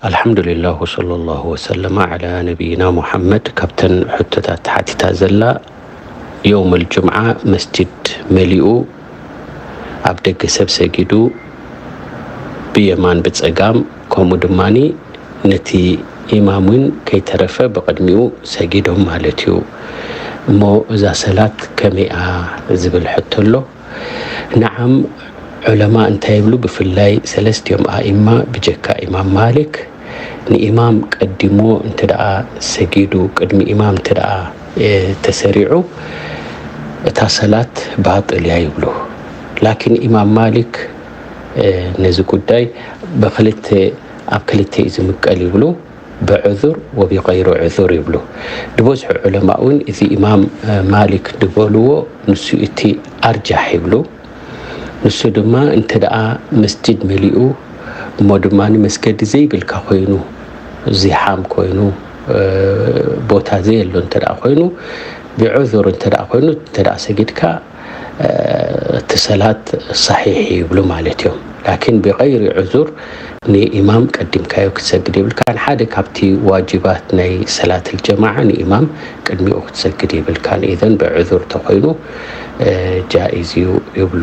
ኣልሓምዱሊላህ ወሰለላሁ ወሰለመ ዓላ ነቢይና ሙሓመድ። ካብተን ሕቶታት ተሓቲታ ዘላ፣ የውመል ጁምዓ መስጂድ መሊኡ ኣብ ደገ ሰብ ሰጊዱ ብየማን ብጸጋም፣ ከምኡ ድማኒ ነቲ ኢማም እውን ከይተረፈ ብቕድሚኡ ሰጊዶም ማለት እዩ። እሞ እዛ ሰላት ከመይኣ ዝብል ሕቶ ኣሎ። ነዓም፣ ዑለማ እንታይ ይብሉ? ብፍላይ ሰለስቲኦም ኣኢማ ብጀካ ኢማም ማሊክ፣ ንኢማም ቀዲሞ እንተ ደኣ ሰጊዱ፣ ቅድሚ ኢማም እንተ ደኣ ተሰሪዑ፣ እታ ሰላት ባጥል እያ ይብሉ። ላኪን ኢማም ማሊክ ነዚ ጉዳይ ብክልተ፣ ኣብ ክልተ እዩ ዝምቀል ይብሉ። ብዕዙር ወቢቀይሩ ዕዙር ይብሉ። ዝበዝሑ ዑለማ እውን እዚ ኢማም ማሊክ ዝበልዎ ንሱ እቲ ኣርጃሕ ይብሉ። ንሱ ድማ እንተ ደኣ መስጅድ መሊኡ እሞ ድማ መስገዲ ዘይብልካ ኮይኑ፣ ዚሓም ኮይኑ፣ ቦታ ዘየሎ እንተ ደኣ ኮይኑ፣ ብዕዙር እንተ ደኣ ኮይኑ፣ እንተ ደኣ ሰጊድካ እቲ ሰላት ሰሒሕ ይብሉ ማለት እዮም። ላኪን ብቀይሪ ዕዙር ንኢማም ቀዲምካዮ ክትሰግድ የብልካን። ሓደ ካብቲ ዋጅባት ናይ ሰላት ልጀማዓ ንኢማም ቅድሚኡ ክትሰግድ የብልካን። ኢዘን ብዕዙር ተኮይኑ ጃኢዝ እዩ ይብሉ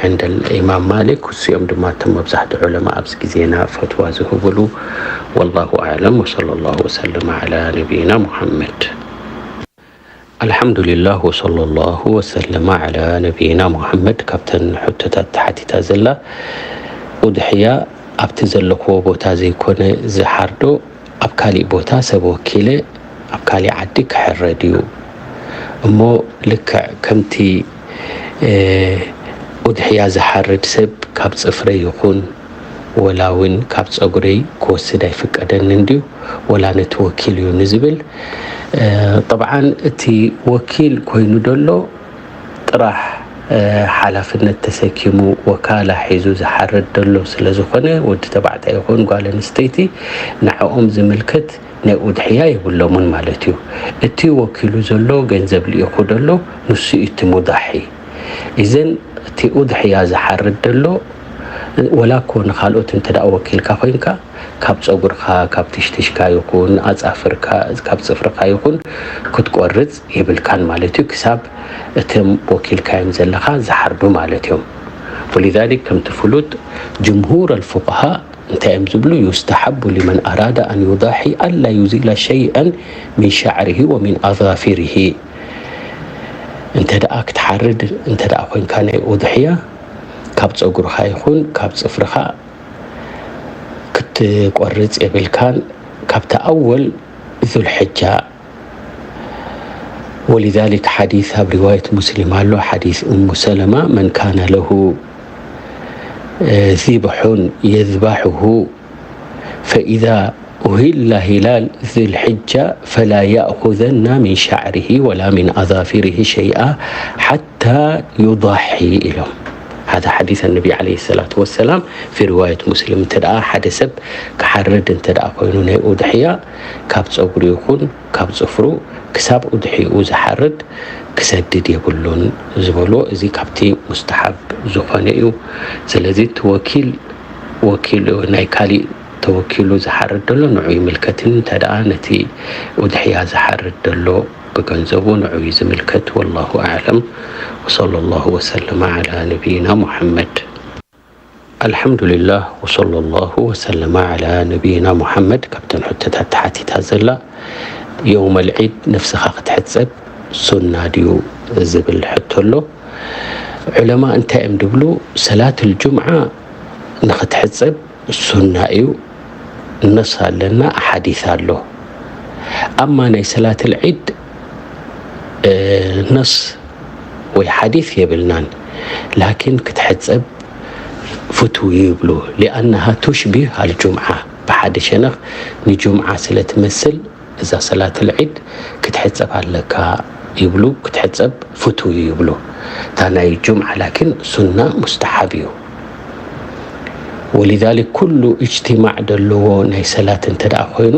ዕንደል ኢማም ማሊክ። እሱኦም ድማ እቶም መብዛሕትኡ ዑለማ ኣብዚ ግዜና ፈትዋ ዝህብሉ። ወላሁ ኣዕለም ወሰለላሁ ወሰለመ ዓላ ነቢይና ሙሓመድ። ኣልሓምዱሊላህ ወሰለላሁ ወሰለመ ዓላ ነቢይና ሙሓመድ። ካብተን ሕቶታት ተሓቲታ ዘላ፣ ኡድሕያ ኣብቲ ዘለኽዎ ቦታ ዘይኮነ ዝሓርዶ ኣብ ካሊእ ቦታ ሰብ ወኪለ ኣብ ካሊእ ዓዲ ክሕረድ እዩ። እሞ ልክዕ ከምቲ ኡድሕያ ዝሓርድ ሰብ ካብ ጽፍረይ ይኹን ወላ እውን ካብ ጸጉረይ ክወስድ ኣይፍቀደንን ድዩ ወላ ነቲ ወኪል እዩ ንዝብል፣ ጠብዓን እቲ ወኪል ኮይኑ ደሎ ጥራሕ ሓላፍነት ተሰኪሙ ወካላ ሒዙ ዝሓርድ ደሎ ስለ ዝኾነ፣ ወዲ ተባዕታይ ይኹን ጓል ኣንስተይቲ፣ ንዕኦም ዝምልከት ናይ ኡድሕያ የብሎምን ማለት እዩ። እቲ ወኪሉ ዘሎ ገንዘብ ልኢኹ ደሎ ንሱ እዩ እቲ ሙዳሒ። ኢዘን እቲ ኡድሕያ ዝሓርድ ደሎ ወላ እኮ ንኻልኦት እንተ ደኣ ወኪልካ ኮይንካ ካብ ጸጉርካ፣ ካብ ትሽትሽካ ይኹን ኣጻፍርካ፣ ካብ ጽፍርካ ይኹን ክትቆርጽ የብልካን ማለት እዩ። ክሳብ እቶም ወኪልካዮም ዘለኻ ዝሓርዱ ማለት እዮም። ወሊዛሊክ ከምቲ ፍሉጥ ጅምሁር ኣልፉቃሃ እንታይ እዮም ዝብሉ? ዩስተሓቡ ሊመን ኣራዳ ኣን ዩዳሒ ኣላ ዩዚላ ሸይአን ሚን ሻዕሪሂ ወሚን ኣዛፊሪሂ። እንተ ደኣ ክትሓርድ እንተ ደኣ ኮይንካ ናይ ኡድሕያ ካብ ጸጉርኻ ይኹን ካብ ጽፍርኻ ክትቆርጽ የብልካን። ካብቲ ኣወል ዙልሕጃ ወሊዛሊክ ሓዲስ ኣብ ሪዋየት ሙስሊም ኣሎ። ሓዲስ እሙ ሰለማ መን ካነ ለሁ ዚብሑን የዝባሑሁ ፈኢዛ ኡሂላ ሂላል ዙልሕጃ ፈላ ያእኹዘና ሚን ሻዕሪሂ ወላ ሚን ኣዛፊሪሂ ሸይኣ ሓታ ዩዳሒ ኢሎም። هذا حديث النبي عليه الصلاة والسلام في رواية مسلم። እንተ ደኣ ሓደ ሰብ ክሓርድ እንተ ደኣ ኮይኑ ናይ ኡድሕያ ካብ ጸጉሩ ይኹን ካብ ጽፍሩ ክሳብ ኡድሕይኡ ዝሓርድ ክሰድድ የብሉን ዝበልዎ፣ እዚ ካብቲ ሙስተሓብ ዝኾነ እዩ። ስለዚ እቲ ወኪል፣ ወኪል ናይ ካሊእ ተወኪሉ ዝሓርድ ደሎ ንዑ ይምልከትን፣ እንተ ደኣ ነቲ ኡድሕያ ዝሓርድ ደሎ ብገንዘቡ ንዑ እዩ ዝምልከት። ወላሁ ኣዕለም። ወሰለላሁ ወሰለመ ዓላ ነቢይና ሙሐመድ። ኣልሓምዱሊላህ ወሰለላሁ ወሰለመ ዓላ ነቢይና ሙሐመድ። ካብተን ሕቶታት ተሓቲታ ዘላ፣ የውመል ዒድ ነፍስኻ ክትሕጸብ ሱና ድዩ ዝብል ሕቶ ኣሎ። ዑለማ እንታይ እዮም ድብሉ? ሰላትል ጁምዓ ንኽትሕጸብ ሱና እዩ። ነስ ኣለና፣ ሓዲስ ኣሎ። ኣማ ናይ ሰላትል ዒድ ነስ ወይ ሓዲስ የብልናን። ላኪን ክትሕጸብ ፍቱው እዩ ይብሉ። ሊኣነሃ ቱሽቢህ ኣልጁምዓ፣ ብሓደ ሸነኽ ንጁምዓ ስለ ትመስል እዛ ሰላትል ዒድ ክትሕጸብ ኣለካ ይብሉ። ክትሕጸብ ፍቱው እዩ ይብሉ። እታ ናይ ጁምዓ ላኪን ሱና ሙስተሓብ እዩ። ወሊዛሊክ ኩሉ እጅትማዕ ደለዎ ናይ ሰላት እንተ ደኣ ኮይኑ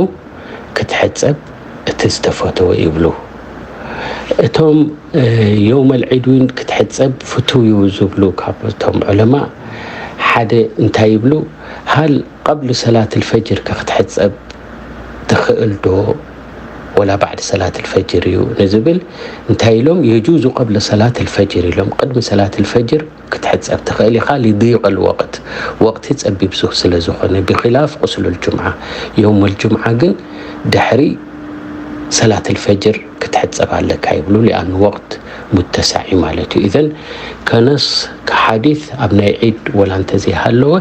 ክትሕጸብ እቲ ዝተፈተወ ይብሉ። እቶም የውመል ዒድ እውን ክትሕጸብ ፍቱው እዩ ዝብሉ ካብ እቶም ዑለማ፣ ሓደ እንታይ ይብሉ? ሃል ቀብል ሰላት ልፈጅር ከ ክትሕጸብ ትኽእል ዶ ወላ ባዕድ ሰላት ልፈጅር እዩ ንዝብል እንታይ ኢሎም? የጁዙ ቀብለ ሰላት ልፈጅር ኢሎም። ቅድሚ ሰላት ልፈጅር ክትሕጸብ ትኽእል ኢኻ። ሊዲቅ ልወቅት፣ ወቅቲ ጸቢብ ስለ ዝኾነ ብኪላፍ ቁስሉ ልጁምዓ። የውም ልጁምዓ ግን ድሕሪ ሰላት ልፈጅር ክትሕጸብ ኣለካ ይብሉ። ሊኣን ወቅት ሙተሳዒ ማለት እዩ። ኢዘን ከነስ ከሓዲት ኣብ ናይ ዒድ ወላ እንተዘይሃለወ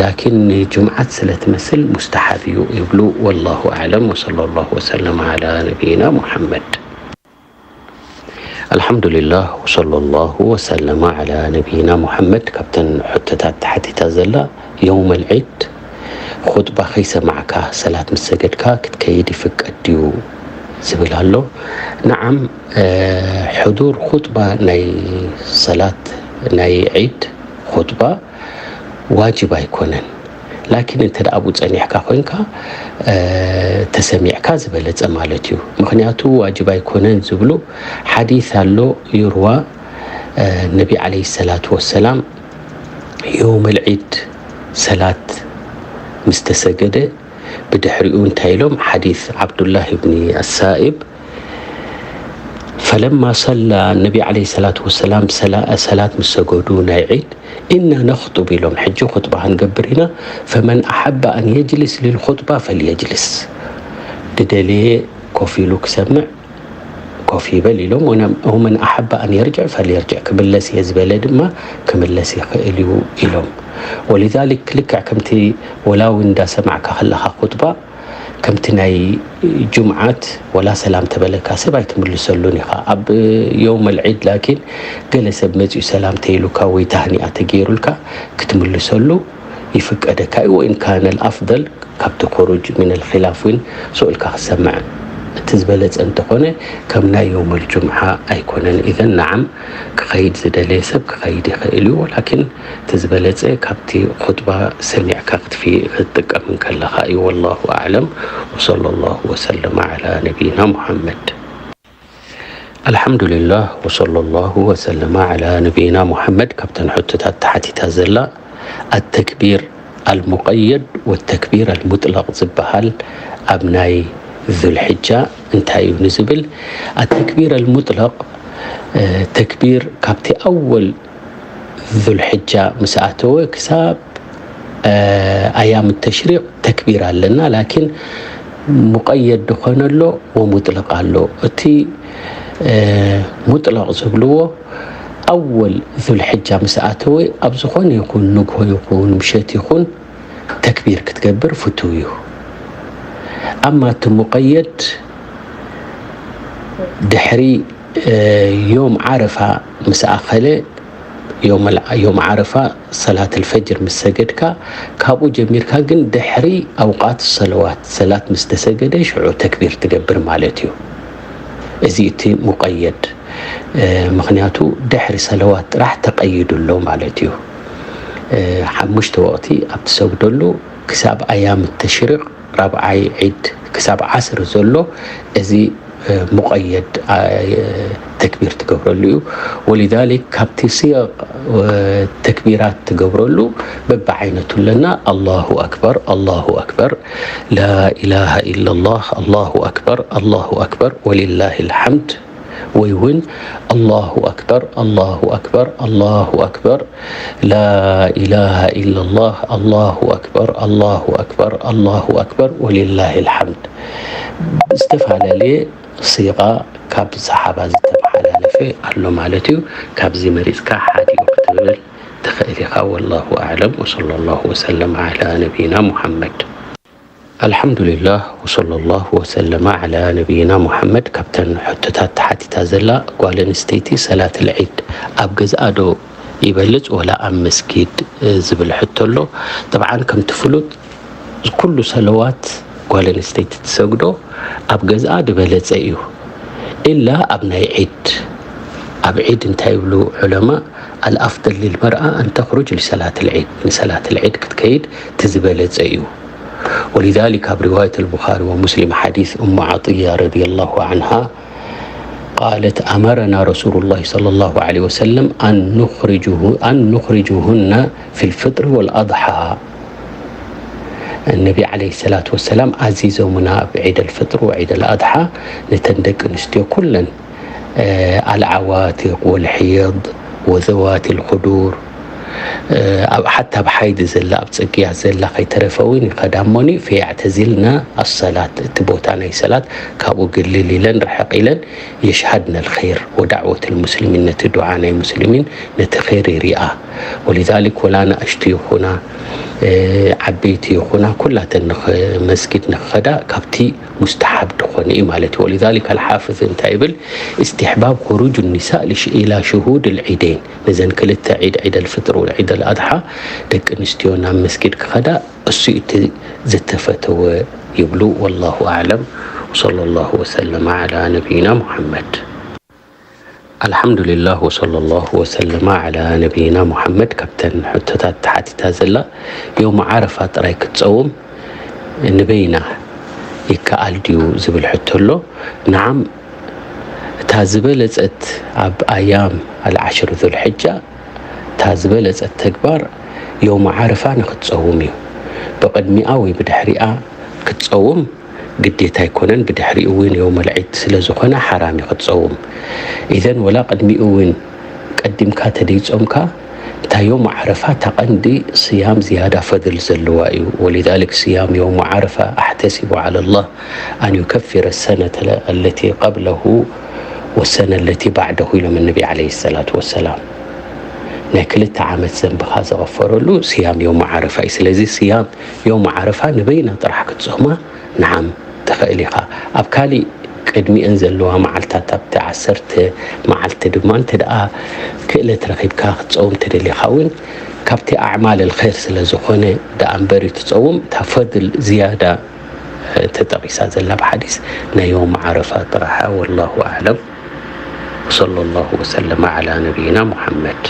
ላኪን ንጅምዓት ስለ ትመስል ሙስተሓብ እዩ ይብሉ። ወላሁ ኣዕለም ወሰለ ላሁ ወሰለም ዓላ ነቢይና ሙሓመድ። ኣልሓምዱሊላህ ወሰለ ላሁ ወሰለማ ዓላ ነቢይና ሙሓመድ። ካብተን ሕቶታት ተሓቲታ ዘላ የውመል ዒድ ኹጥባ ከይሰማዕካ ሰላት ምስ ሰገድካ ክትከይድ ይፍቀድ ድዩ ዝብል ኣሎ። ነዓም፣ ሕዱር ኹጥባ ናይ ሰላት ናይ ዒድ ኹጥባ ዋጅብ ኣይኮነን። ላኪን እንተ ደኣ ኣብኡ ጸኒሕካ ኮይንካ ተሰሚዕካ ዝበለጸ ማለት እዩ። ምክንያቱ ዋጅብ ኣይኮነን ዝብሉ ሓዲስ ኣሎ። ይርዋ ነቢ ዓለይሂ ሰላቱ ወሰላም የውመል ዒድ ሰላት ምስ ተሰገደ ብድሕሪኡ እንታይ ኢሎም? ሓዲስ ዓብዱላህ ብኒ ኣሳኢብ ፈለማ ሰላ ነቢ ዓለይሂ ሰላቱ ወሰላም ሰላ- ሰላት ምስ ሰገዱ ናይ ዒድ ኢና ነኽጡብ ኢሎም፣ ሕጂ ኹጥባ ክንገብር ኢና። ፈመን ኣሓበ ኣን የጅልስ ልልኹጥባ ፈልየጅልስ፣ ድደለየ ኮፍ ኢሉ ክሰምዕ ኮፍ ይበል ኢሎም። ወመን ኣሓበ ኣን የርጅዕ ፈልየርጅዕ፣ ክምለስ እየ ዝበለ ድማ ክምለስ ይኽእል እዩ ኢሎም። ወሊዛሊክ ልክዕ ከምቲ ወላዊ እንዳሰማዕካ ከለኻ ኹጥባ ከምቲ ናይ ጁምዓት ወላ ሰላም ተበለካ ሰብ ኣይትምልሰሉን ኢኻ። ኣብ የውመል ዒድ ላኪን ገለ ሰብ መጺኡ ሰላም ተይሉካ ወይ ታህኒኣ ተገይሩልካ ክትምልሰሉ ይፍቀደካ እዩ። ወኢን ካነ ልኣፍደል ካብቲ ኹሩጅ ሚነል ኺላፍ እውን ስኡልካ ክሰምዕ እቲ ዝበለጸ እንተኾነ ከም ናይ የውመል ጁምዓ ኣይኮነን። ኢዘን ነዓም ክኸይድ ዝደለየ ሰብ ክኸይድ ይኽእል እዩ። ወላኪን እቲ ዝበለጸ ካብቲ ኹጥባ ሰሚዕካ ክትፊ- ክትጥቀም እንከለኻ እዩ። ወላሁ ኣዕለም ወሰለ ላሁ ወሰለመ ዓላ ነቢይና ሙሓመድ። ኣልሓምዱሊላህ ወሰለ ላሁ ወሰለመ ዓላ ነቢይና ሙሓመድ። ካብተን ሕቶታት ተሓቲታ ዘላ ኣተክቢር ኣልሙቀየድ ወተክቢር ኣልሙጥለቅ ዝበሃል ኣብ ናይ ዙልሕጃ እንታይ እዩ ንዝብል ኣተክቢር ኣልሙጥለቅ ተክቢር ካብቲ ኣወል ዙልሕጃ ምስ ኣተወ ክሳብ ኣያም ተሽሪቅ ተክቢር ኣለና። ላኪን ሙቀየድ ድኾነ ኣሎ ወሙጥለቅ ኣሎ። እቲ ሙጥለቅ ዝብልዎ ኣወል ዙልሕጃ ምስ ኣተወ ኣብ ዝኾነ ይኹን ንግሆ ይኹን ምሸት ይኹን ተክቢር ክትገብር ፍቱው እዩ። ኣማ እቲ ሙቀየድ ድሕሪ ዮም ዓረፋ ምስ ኣኸለ ዮም ዓረፋ ሰላት ልፈጅር ምስ ሰገድካ ካብኡ ጀሚርካ ግን ድሕሪ ኣውቃት ሰለዋት ሰላት ምስ ተሰገደ ሽዑ ተክቢር ትገብር ማለት እዩ። እዚ እቲ ሙቀየድ ምክንያቱ ድሕሪ ሰለዋት ጥራሕ ተቀይዱ ኣሎ ማለት እዩ። ሓሙሽተ ወቅቲ ኣብ ትሰግደሉ ክሳብ ኣያም ተሽሪቅ ራብዓይ ዒድ ክሳብ ዓስር ዘሎ እዚ ሙቀየድ ተክቢር ትገብረሉ እዩ። ወሊዛሊክ ካብቲ ስየቅ ተክቢራት ትገብረሉ በብዓይነቱ ኣለና። ኣላሁ ኣክበር፣ ኣላሁ ኣክበር፣ ላኢላሃ ኢለላህ፣ ኣላሁ ኣክበር፣ ኣላሁ ኣክበር ወሊላሂ ልሓምድ። ወይ እውን ኣላሁ ኣክበር፣ ኣላሁ ኣክበር፣ ኣላሁ ኣክበር፣ ላኢላሃ ኢለላህ፣ ኣላሁ ኣክበር፣ ኣላሁ ኣክበር፣ ኣላሁ ኣክበር ወሊላሂ ልሓምድ። ዝተፈላለየ ሲቃ ካብ ሰሓባ ዝተመሓላለፈ ኣሎ ማለት እዩ። ካብዚ መሪፅካ ሓዲኡ ክትብል ትኽእል ኢኻ። ወላሁ ኣዕለም ወሰለ ላሁ ወሰለም ዓላ ነቢይና ሙሓመድ። ኣልሓምዱሊላህ ወሰለ ላሁ ወሰለመ ዓላ ነቢይና ሙሓመድ። ካብተን ሕቶታት ተሓቲታ ዘላ ጓል ኣንስተይቲ ሰላት ልዒድ ኣብ ገዝኣ ዶ ይበልጽ ወላ ኣብ መስጊድ ዝብል ሕቶ ኣሎ። ጠብዓን ከምቲ ፍሉጥ ኩሉ ሰለዋት ጓል ኣንስተይቲ ትሰግዶ ኣብ ገዝኣ ዝበለጸ እዩ። ኢላ ኣብ ናይ ዒድ፣ ኣብ ዒድ እንታይ ይብሉ ዑለማ? ኣልኣፍደል ሊልመርኣ ኣን ተኽሩጅ ሊሰላት ልዒድ፣ ንሰላት ልዒድ ክትከይድ እቲ ዝበለጸ እዩ። ወሊዛሊክ ኣብ ሪዋየት ኣልቡኻሪ ወሙስሊም ሓዲስ እሙ ዓጥያ ረዲየላሁ ዓንሃ قالت: أمرنا رسول الله صلى الله عليه وسلم أن نخرجه-، أن نخرجهن في الفطر والأضحى. النبي عليه الصلاة والسلام عزيزو منا بعيد الفطر وعيد الأضحى نتندك نستيو كلن، آه، العواتق والحيض وذوات الخدور، ኣብ ሓታ ኣብ ሓይዲ ዘላ ኣብ ጽግያት ዘላ ከይተረፈ እውን ይኸዳ እሞኒ ፈያዕተዚልና ኣሰላት እቲ ቦታ ናይ ሰላት ካብኡ ግልል ኢለን ርሕቕ ኢለን የሽሃድነ ልኸይር ወዳዕወት ልሙስሊሚን ነቲ ዱዓ ናይ ሙስሊሚን ነቲ ኸይር ይሪኣ። ወሊዛሊክ ወላ ንኣሽቱ ይኹና ዓበይቲ ይኹና ኩላተን መስጊድ ንኽኸዳ ካብቲ ሙስተሓብ ዝኾነ እዩ ማለት እዩ። ወሊዛሊክ ኣልሓፍዝ እንታይ ይብል? استحباب خروج النساء لش-، إلى شهود العيدين ነዘን ክልተ ዒድ ዒድ ኣልፍጥር ወዒድ ኣልኣድሓ ደቂ ኣንስትዮ ናብ መስጊድ ክኸዳ እሱ እቲ ዝተፈተወ ይብሉ። ወላሁ ኣዕለም። ወሰለ ላሁ ወሰለመ ዓላ ነቢይና ሙሓመድ። ኣልሓምዱሊላህ ወሰለ ላሁ ወሰለመ ዓላ ነቢይና ሙሓመድ። ካብተን ሕቶታት ተሓቲታ ዘላ ዮም ዓረፋ ጥራይ ክትፀውም ንበይና ይከኣል ድዩ ዝብል ሕቶ ኣሎ። ንዓም እታ ዝበለጸት ኣብ ኣያም ኣልዓሽር ዙልሕጃ እታ ዝበለጸት ተግባር ዮም ዓረፋ ንክትጸውም እዩ። ብቕድሚኣ ወይ ብድሕሪኣ ክትጸውም ግዴታ ኣይኮነን። ብድሕሪኡ እውን ዮም ኣልዒድ ስለ ዝኾነ ሓራም እዩ ክትጸውም። ኢዘን ወላ ቅድሚኡ እውን ቀዲምካ ተደይጾምካ እታ ዮም ዓረፋ እታ ቀንዲ ስያም ዝያዳ ፈድል ዘለዋ እዩ። ወሊዛሊክ ስያም ዮም ዓረፋ ኣሕተሲቡ ዓላ ላህ ኣን ዩከፊረ ሰነተ ለቲ ቀብለሁ ወሰነ ለቲ ባዕደሁ ኢሎም ነቢ ዓለይሂ ሰላቱ ወሰላም። ናይ ክልተ ዓመት ዘንብኻ ዝቐፈረሉ ስያም ዮም ዓረፋ እዩ። ስለዚ ስያም ዮም ዓረፋ ንበይና ጥራሕ ክትጾማ ንዓም ትኽእል ኢኻ። ኣብ ካሊእ ቅድሚአን ዘለዋ መዓልታት ኣብቲ ዓሰርተ መዓልቲ ድማ እንተ ደኣ ክእለት ረኺብካ ክትጸውም ተደሊኻ እውን ካብቲ ኣዕማል ልኸይር ስለ ዝኾነ ደኣ እምበር እዩ ትጸውም። እታ ፈድል ዝያዳ ተጠቒሳ ዘላ ብሓዲስ ናይ ዮም ዓረፋ ጥራሓ። ወላሁ ኣዕለም። ወሰለ ላሁ ወሰለመ ዓላ ነቢይና ሙሓመድ።